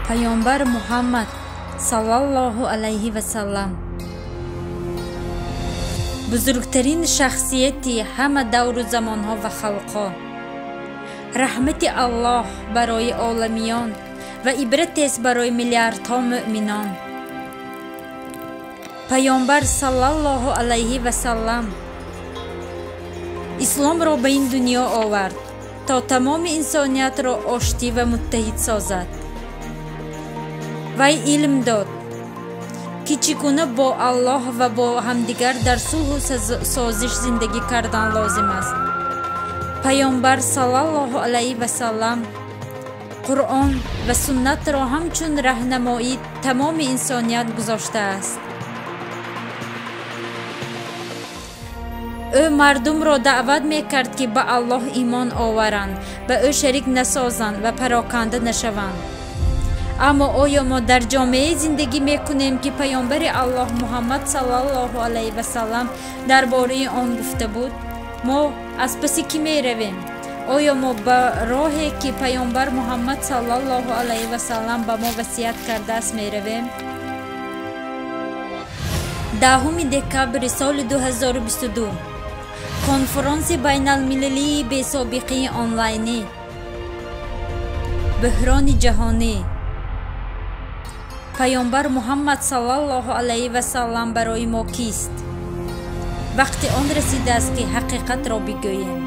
Паёмбар Муҳаммад саллаллоҳу алайҳи васаллам бузургтарин шахсияти ҳама давру замонҳо ва халқҳо, раҳмати Аллоҳ барои оламиён ва ибратест барои миллиардҳо муъминон. Паёмбар саллаллоҳу алайҳи васаллам исломро ба ин дунё овард, то тамоми инсониятро оштӣ ва муттаҳид созад. Вай илм дод, ки чӣ гуна бо Аллоҳ ва бо ҳамдигар дар сулҳу созиш зиндагӣ кардан лозим аст. Паёмбар саллаллоҳу алайҳи васаллам Қуръон ва суннатро ҳамчун раҳнамоии тамоми инсоният гузоштааст. Ӯ мардумро даъват мекард, ки ба Аллоҳ имон оваранд, ба ӯ шарик насозанд ва пароканда нашаванд. Аммо оё мо дар ҷомеае зиндагӣ мекунем, ки паёмбари Аллоҳ Муҳаммад саллаллоҳу алайҳи васаллам дар бораи он гуфта буд? Мо аз паси кӣ меравем? Оё мо ба роҳе, ки паёмбар Муҳаммад саллаллоҳу алайҳи васаллам ба мо васият кардааст, меравем? 10 декабри соли 2022 конфронси байналмилалии бесобиқаи онлайнӣ, бӯҳрони ҷаҳонӣ. Паёмбар Муҳаммад саллаллоҳу алайҳи васаллам барои мо кист? Вақти он расидааст, ки ҳақиқатро бигӯем.